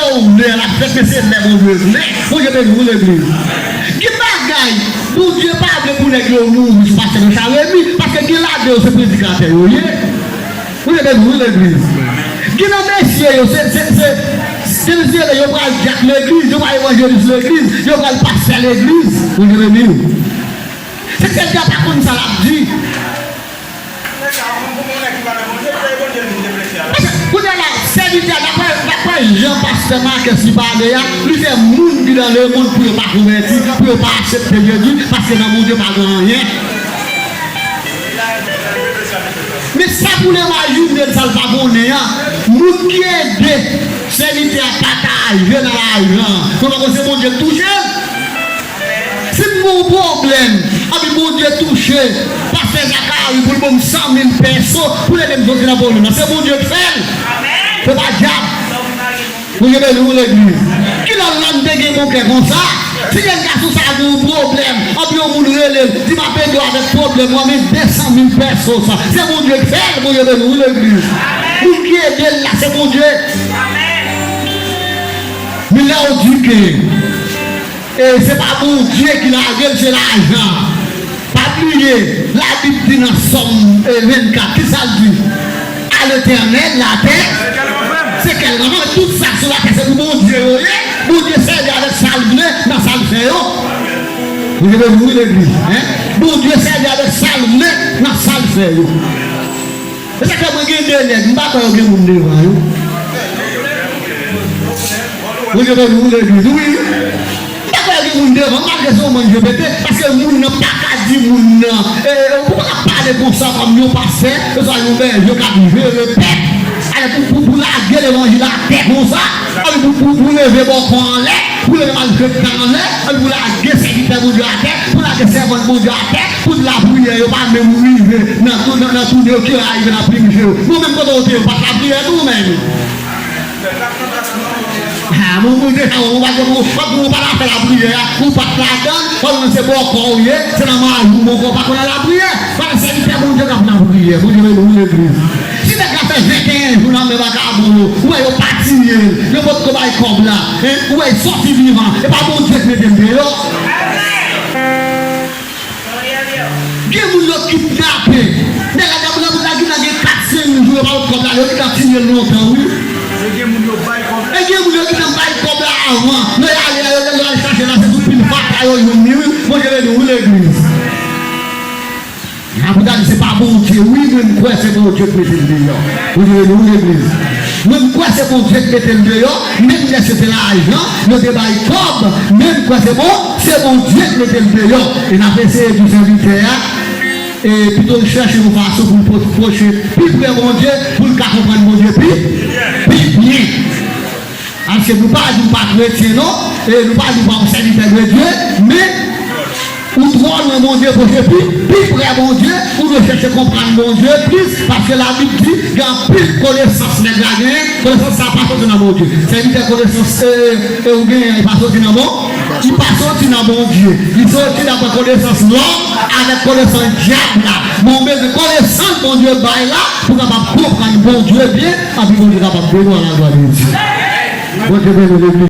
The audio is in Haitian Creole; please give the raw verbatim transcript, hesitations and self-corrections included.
Ou vle l ap fèt, men se lè Bondye vle. Bondye beni w, legliz. Gen bagay, Bondye pa vle pou nèg yo mouri sou pastè Richard Remy, paske gen ladan yo se predikatè yo ye. Bondye beni w, legliz. Gen nan mesye yo, se, se, se, se mesye yo pral dyak legliz, yo pral evanjelis legliz, yo pral pastè legliz. Bondye beni w. Se sèl ki pa konn sa l ap di. Kounye a la, sèvitè, dapre, dapre jan pastè Marcus li pale a, li fè moun ki nan lemonn pou yo pa konvèti, pou yo pa aksepte Jezi, paske nan Bondye pa gen anyen. Men sa pou l imajine l, sa l pa konnen an, moun ki ede sèvitè a pataje nan lajan an, kòman se Bondye k touche l? Si m gen yon pwoblèm, anpi Bondye touche pastè Zakari pou l ban m san mil pèso pou l ede m soti nan pwoblèm nan, se Bondye k fè l. Se pa dyab. Bondye beni w, legliz. Kilè Lann te gen bon kè konsa? Si jèn gason sa a gen yon pwoblèm, anpi yon moun rele l, di, "M ap ede w avèk pwoblèm ou an, men de san mil pèso sa." Se Bondye k fè l, Bondye beni w, legliz. Moun ki ede l la, se Bondye. Men lè w di ke E se pa Bondye ki lage l, se lajan. Pa bliye, Labib di nan Sòm, e, vennkat, ki sa l di? À l'Éternel, la terre, c'est quel renferme. Tout sa sou latè, se pou Bondye yo ye. Bondye sèvi avèk sa l vle nan sa l fè yo. Bondye beni w, legliz. Hein? Bondye sèvi avèk sa l vle nan sa l fè yo. E sa k fè mwen gen de nèg, m pa kwè yo gen moun devan yo. Mwen gen moun legliz, wi. M pa kwè yo gen moun devan, malgre se yon moun je pete, paske moun nan pa ka di moun nan, e, ou pa ka pale konsa kòm yon pastè, oswa yon bèje k ap jere pèp. Ale pou, pou, pou lage levanjil atè konsa, ale pou, pou, pou leve bòkò anlè, pou leve malfektè anlè, ale pou lage sèvitè Bondye atè, pou lage sèvant Bondye atè, pou lapriyè yo pa menm rive nan tou, nan, nan tounen yo, ki rive nan plimje yo. Nou menm kote w te ye, ou pa t lapriyè tou menm. Ha, moun, moun deja, ou pa, ou pa, ou pa t afè lapriyè a, ou pa t ladan l, pandan se bòkò w ye, se nan majou bòkò w pa konn al lapriyè. Pandan sèvitè Bondye k ap lapriyè, Bondye beni w legliz. Si nèg la fè venteyen jou nan men vakabon yo, ou wè yo pa tiye l, yo potko bay kòb la, hein, ou wè l sòti vivan, e pa Bondye k mete l deyò. Gen moun yo kidnape. Nèg la, nèg la, nèg la gentan gen kat senk jou yo pa pot kòb la, yo gentan tiye l lontan, wi. E gen moun yo bay kòb la. E gen moun yo gentan bay kòb la avan. Lè y ale la, yo, yo al chache la, se sou pil fatra yo jwenn li, wi. Bondye beni w, wi, legliz. Apot la di, se pa Bondye, wi, mwen m kwè se Bondye k mete l deyò. Bondye beni w, legliz. Mwen m kwè se Bondye k mete l deyò, menm lè se te lajan, yo te bay kòb, men m kwè se bon, se Bondye k mete l deyò. E n ap eseye di sèvitè a, e pito l chèche yon fason pou l pwo-, pwoche pi pre Bondye, pou l ka konprann Bondye pi, pi byen. Paske nou pa di nou pa kretyen, non, e nou pa di nou pa yon sèvitè de Dye, men ou twò lwen Bondye, pwoche pi, pi pre Bondye, ou dwe chèche konprann Bondye plis, paske Labib di, gen anpil konesans nèg la genyen, konesans sa a pa soti nan Bondye. Sèvitè, konesans, e, e ou genyen, li pa soti nan bon, li pa soti nan Bondye. Li soti daprè konesans lòm avèk konesans dyab la. Men ou bezwen konesans Bondye bay la pou w kapab konprann Bondye byen, anpi Bondye kapab beni w à la gloire de Dieu. Bondye beni w, legliz.